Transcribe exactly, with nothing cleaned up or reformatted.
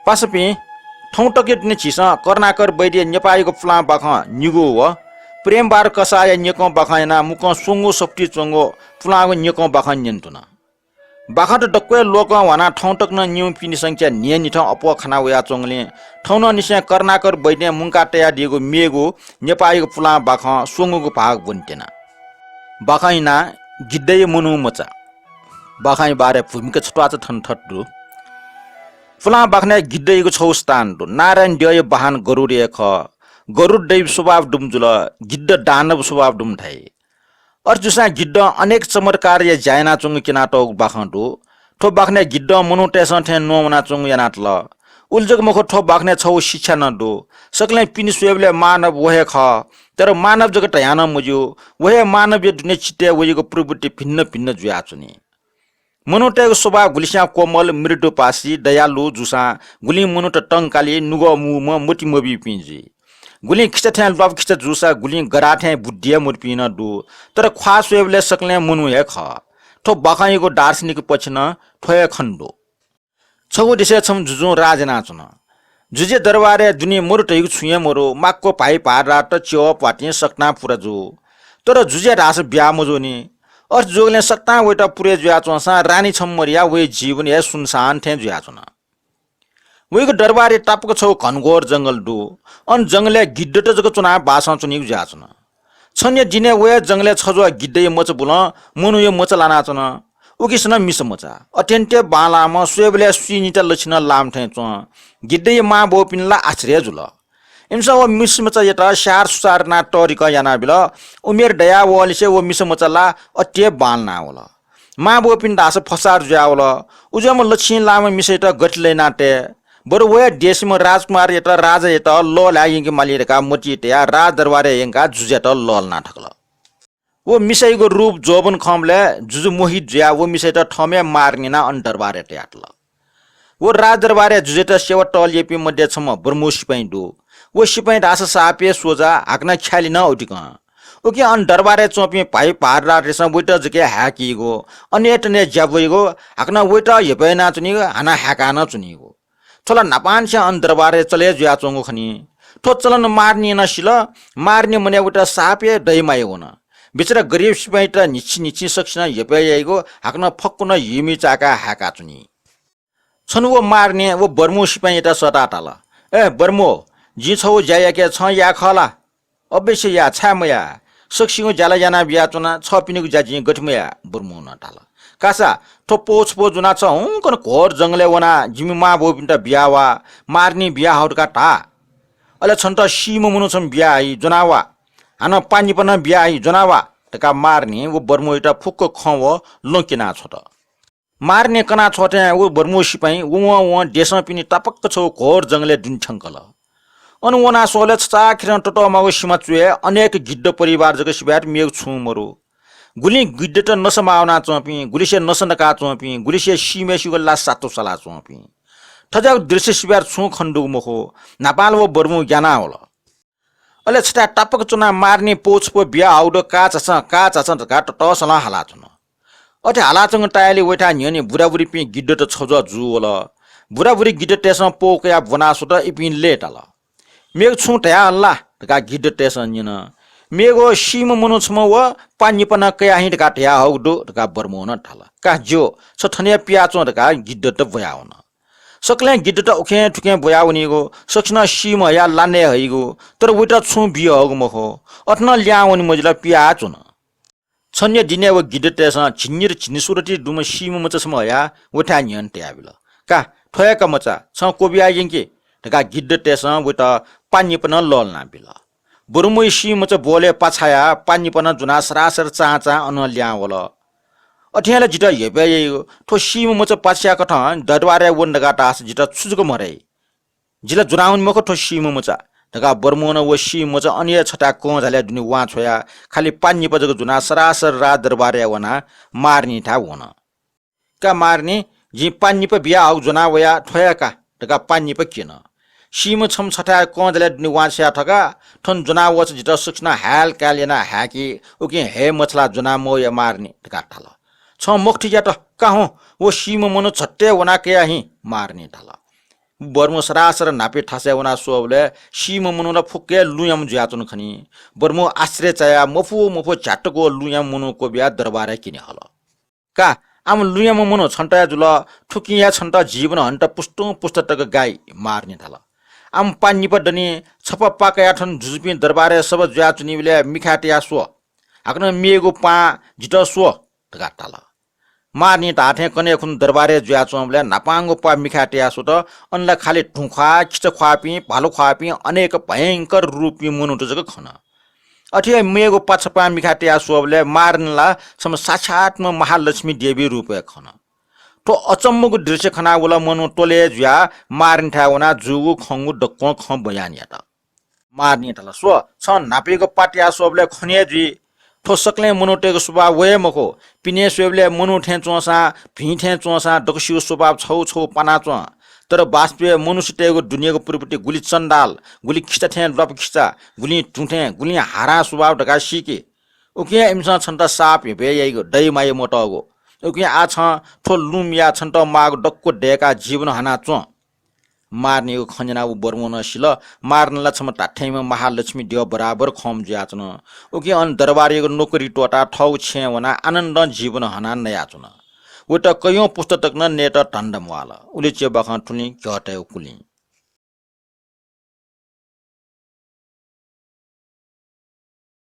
पासापिं, थौं तकया दुने झीसं करुणाकर वैद्य नेपाःयागु पुलां बाखं निगू व प्रेमबहादुर कसाःया न्यकं बाखं यानाः मुक्कं स्वंगू सफुती च्वंगु पुलांगु न्यकं बाखं न्यनातुना। बाखंत दक्वय् लोकं ह्वानाः थौं तक नं निम्हपिनि संख्या न्हियान्हिथं अप्वः खाना वयाच्वंगुलिं थौं नं निसें करुणाकर वैद्यं मुंका तयादीगु मेगु नेपाःयागु पुलां बाखं स्वंगूगु भाग ब्वने त्यना। बाखं इनाः गिद्धया मनू मचा। बाखंया बारे भूमिका छत्वाःचा थन थथे दु। पुलां बाखनय् गिद्धयागु छगू स्थान दु। नारायण द्यःया वाहन गरुड हे खः। गरुड दैवी स्वभाव दुम्ह जुल, गिद्ध दानव स्वभाव दुम्ह धाइ। अथे जूसां गिद्धं अनेक चमत्कारया ज्या यानाच्वंगु क्यनातःगु बाखं दु। थ्व बाखनय् गिद्धं मनूतय्‌सं थें न्ववानाच्वंगु यानातल। उलि जक मखु, थ्व बाखनय् छगू शिक्षा नं दु। सकलें पिने स्वयेबलय् मानव व हे खः, तर मानव जक धयां नं मज्यू। व हे मानवया दुने चित्तय् वइगु प्रवृत्ति भिन्न भिन्न जुयाच्वनी। मनूतय्‌गु स्वभाव गुलिस्यां कोमल, मृदुभाषी, दयालु जूसां गुलिं मनूत तंकाली, नुगः मूम्ह, मति मबीपिं जुइ। गुलिं खिचा थें ल्वापु खिचा जूसा गुलिं गधा थें बुद्धि हे मदुपिं नं दु। तर ख्वाः स्वयेबलय् सकलें मनू हे खः। थ्व बाखंयागु दार्शनिक पक्ष नं थ्व हे खने दु। छगू देशय् छम्ह जुजुं राज यानाच्वन। जुजुया दरबारय् दुने मरु धइगु छुं हे मरु, माक्व भाइ भाःरात, च्यः, प्वातिं सकतां पुरा जू। तर जुजुया धाःसा ब्याहा मजूनि। अथे जूगुलिं सकतां वयात पुरय् जुयाच्वंसां रानी छम्ह मदयाः वया जीवन हे सुनसान थें जुयाच्वन। वइगु दरबारया तापाक छगू घनघोर जंगल दु। अन जंगलय् गिद्धत जक च्वनाः बासं च्वनीगु जुयाच्वन। छन्हु दिनय् व हे जंगलय् छज्वाः गिद्धया मचा बुलं मनूया मचा लानाच्वन। उकिसनं मिसा मचा। अत्यन्त बांलाःम्ह, स्वयेबलय् स्वीनिता लछि नं लाःम्ह थें च्वं। गिद्धया मां बौपिं ला आश्चर्य जुल। इमिसं व मिसा मचायात स्याहार सुसार यानाः तःधिकः यानाबिल। उमेर दयावंलिसे व मिसा मचा ला अति हे बांलानावल। मां बौपिन्त धाःसा फसार जुयावल। उज्याम्ह लछिं लाःम्ह मिसायात गथे लय् यानाः तये? बरु व हे देशीम्ह राजकुमारयात, राजायात लःल्हाय् यंके माली धकाः मतिइ तयाः राजदरबारय् यंकाः जुजुयात लःल्हाना थकल। व मिसायागु रूप जोबन खंबलय् जुजु मोहित जुयाः व मिसायात थःम्हं मार न्यनाः अन दरबारय् तयातल। व राजदरबारय् जुजुयात सेवा तःलेपिं मध्ये छम्ह बर्मू सिपाइँ दु। व सिपाइँ धाःसा साप हे सोझा, हाकनं ख्यालि नं अतिकं। उकिं अन दरबारय् च्वंपिं भाइ भारदारतय्‌सं वइत जक हे हाय्‌कीगु, अनेतने ज्या ब्वइगु, हाकनं वइत हेपय् यानाच्वनीगु, हानं हाय्‌का नं च्वनीगु। थ्व ला न्हापांनिसें अन दरबारय् चले जुयाच्वंगु खनी। थ्व चलन मारनिं नं सिल। मारनि मनय् वइत साप हे दयेमाया वन। बिचरा गरिब सिपाइँत न्हिच्छि न्हिच्छि सकसिनं हेपय् याइगु, हाकनं फक्व नं हिमि चाय्‌काः हाय्‌काच्वनी। छन्हु व मारनिं व बर्मू सिपाइँयात सःताः धाल, "ए बर्मू, जिं छगू ज्या याके, छं याये खः ला?" "अवश्य या, छाय् मया? सकसिगु ज्या ला याना बियाच्वना, छःपिनिगु ज्या जिं गथे मया?" बर्मूं नं धाल। "कासा, थ्व पौ छपौ ज्वनाः छ हुंकन घोर जंगलय् वनाः जिमि मां बौपिन्त बियाः वा, मारनिं बियाः हउ धकाः धा। अले छन्त सीम्ह मनू छम्ह बियाः हइ, ज्वनाः वा। हानं पानिपा नं बियाः हइ, ज्वनाः वा" धकाः मारनिं व बर्मूयात फुक्क खँ व लं क्यना छ्वत। मारनिं कना छ्वःथें व बर्मू सिपाइँ वं वं देशंपिनि तापाक छगू घोर जंगलय् दुने थ्यंकल। अन वनाः स्वःबलय् छचाःखेरं ततःमाःगु सिमा च्वय् अनेक गिद्ध परिवार जक सिबय् मेगु छुं मरु। गुलिं गिद्धत नसा माः वनाच्वंपिं, गुलिसे नसा नकाच्वंपिं, गुलिसे सीम्हय्‌सिगु लासा सातु सालाच्वंपिं। थज्याःगु दृश्य सिबय् छुं खने दुगु मखु। न्हापां ला व बर्मू ग्यानावल। अले छथाय् तापाक च्वनाः मारनिं पौ छपौ बियाः हउ दु, का झासँ, का झासँ धकाः ततःसलं हालाच्वन। अथे हालाच्वंगु ताय्‌लि वइथाय् न्ह्यःने बुराबुरीपिं गिद्धत छज्वाः जू वल। बुराबुरी गिद्धतय्‌सं पौ कयाः ब्वना स्वत, इपिं लय्‌ताल। "मेगु छुं धयाहल ला?" धकाः गिद्धतय्‌सं न्यन। "मेगु सीम्ह मनू छम्ह व पानिपा नं कयाः हिँ धकाः धयाहःगु दु" धकाः बर्मूं नं धाल। "का ज्यू, छ थन हे पियाच्वँ" धकाः गिद्धत ब्वयावन। सकलें गिद्धत उखें थुखें ब्वयावनीगु, सकसिनं सीम्ह हयाः लानय् हइगु, तर वइत छुं बी हःगु मखु। अथे नं ल्याहां वने मजिल, पियाच्वन। छन्हु दिनय् व गिद्धतय्‌सं झिंनिर झिंनिसुरति दुम्ह सीम्ह मचा छम्ह हयाः वइथाय् न्ह्यःने तयाबिल। "का, थ्व हे का मचा, छं क्वबिया यंकि" धकाः गिद्धतय्‌सं वइत पानिपा नं लःल्हानाबिल। बर्मूया सीम्ह मचा ब्वहलय् पाछायाः पानिपा नं ज्वनाः सरासर चां चां अनं ल्याहां वल। "अथे हे ला जितः हेपय् याइगु, थ्व सीम्ह मचा पाछ्याकथं दरबारय् वन धकाः धाःसा जितः छु जक म्हदाइ? जि ला ज्वनावनी मखु थ्व सीम्ह मचा" धकाः बर्मूं नं व सीम्ह मचा अन हे छथाय् कंझालय् दुने वां छ्वयाः खालि पानिपा जक ज्वनाः सरासर राजदरबारय् वनाः मारनिथाय् वन। "का मारनि, जिं पानिपा बियाहःगु ज्वना वया, थ्व हे का" धकाः पानिपा क्यन। सीम्ह छम्ह छथाय् कंझालय् दुने वां छ्वया थकाः, "थन ज्वना वःसा जितः सकसिनं हायल कायल यानाः हाय्‌कि, उकिं हये मछालाः ज्वना मवया मारनि" धकाः धाल। "छं मखुथि यात, का हुँ, व सीम्ह मनू झट्टै वनाः कयाः हिँ" मारनिं धाल। बर्मु सरासर न्हापे थासय् वनाः स्वःबलय् सीम्ह मनू ला फुक्क हे लुँयाम्ह जुयाच्वन खनी। बर्मु आश्चर्य चायाः मफु मफु झ्यातक लुँयाम्ह मनू क्वबियाः दरबारय् क्यने हल। का, आम लुँयाम्ह मनू छन्त हे जुल, थुकिं हे छन्त जीवन हन्त पुस्तुं पुस्ता तक गाइ, मारने धाल। आम पा निपा दनि, छपा पा कयाः थन जुजुपिं दरबारय् सभा जुयाच्वनीबलय् मिखाय् तयाः स्व। हाकनं मेगु पां जितः स्व धकाः धाल। मारने धाःथें कन्हय् खुन्हु दरबारय् जुयाच्वंबलय् न्हापांगु पा मिखाय् तयाः स्वत। अन ला खालि धुंख्वाः, खिचाख्वाःपिं, भालुख्वाःपिं अनेक भयंकर रूपपिं मनूत जक खन। अथे हे मेगु पा छपां मिखाय् तयाः स्वःबलय् मारने ला छम्ह साक्षात्म्ह महालक्ष्मी देवी रूपय् खन। थ्व अचम्मगु दृश्य खनाः व ला मनू त्वलय् जुयाः मारनेथाय् वनाः जूगु खंगु दक्वं खँ बयान यात। मारने धाल, स्व, छं न्हापायागु पा तयाः स्वःबलय् खने हे जुइ। थ्व सकलें मनूतय्गु स्वभाव व हे मखु। पिने स्वयेबलय् मनू थें च्वंसां, भिं थें च्वंसां दक्वसिगु स्वभाव छगू छगू पानाच्वं। तर वास्तवय् मनुष्यतय्गु दुनेगु प्रवृत्ति गुलि चण्डाल, गुलि खिचा थें ल्वापु खिचा, गुलिं धुं थें, गुलिं हारां स्वभाव धकाः सीकि। उकिं इमिसं छन्त साप हेपय् याइगु, दया माया मतःगु। उकिं आः छं थ्व लुँ मियाः छन्त माःगु दक्व दय्काः जीवन हनाच्वँ। मारनेयागु खँ न्यनाः व बर्मु नं सिल, मारने ला छम्ह धात्थेंम्ह महालक्ष्मी देव बराबर खंम्ह जुयाच्वन। उकिं अन दरबारयागु नोकरी त्वःताः थःगु छेँय् वनाः आनन्दं जीवन हनाः नयाच्वन। वयात कय्यों पुस्ता तक नं नयेत धन दम्वाल। उलिचे बाखं थुलिं घ्यः तयेगु कुलिं।